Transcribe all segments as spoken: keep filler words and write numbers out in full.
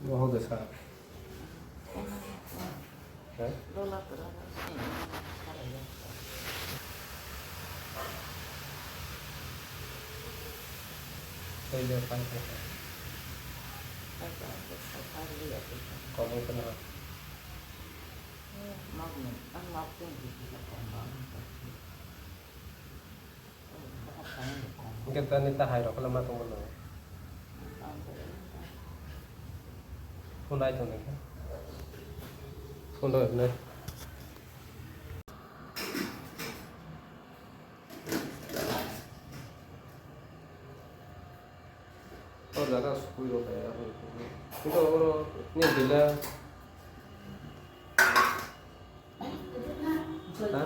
Bohok de sa. Ha? Tei le phai khe. Komo khe na. Hwnkhe tani ta hai rok le ma tongmo no. Phunai tong khe. Phunai hwnwi. O jaga sukui rok kaya. Kintu oro ni bila. Ha?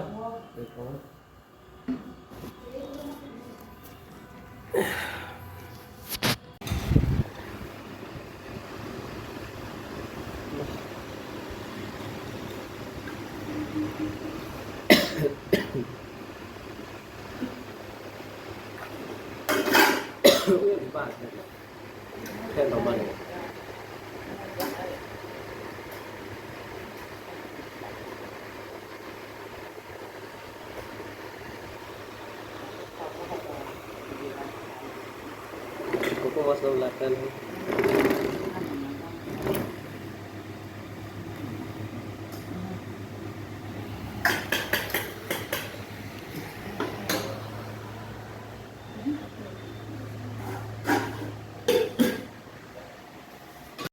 Kuku mas dong lakan.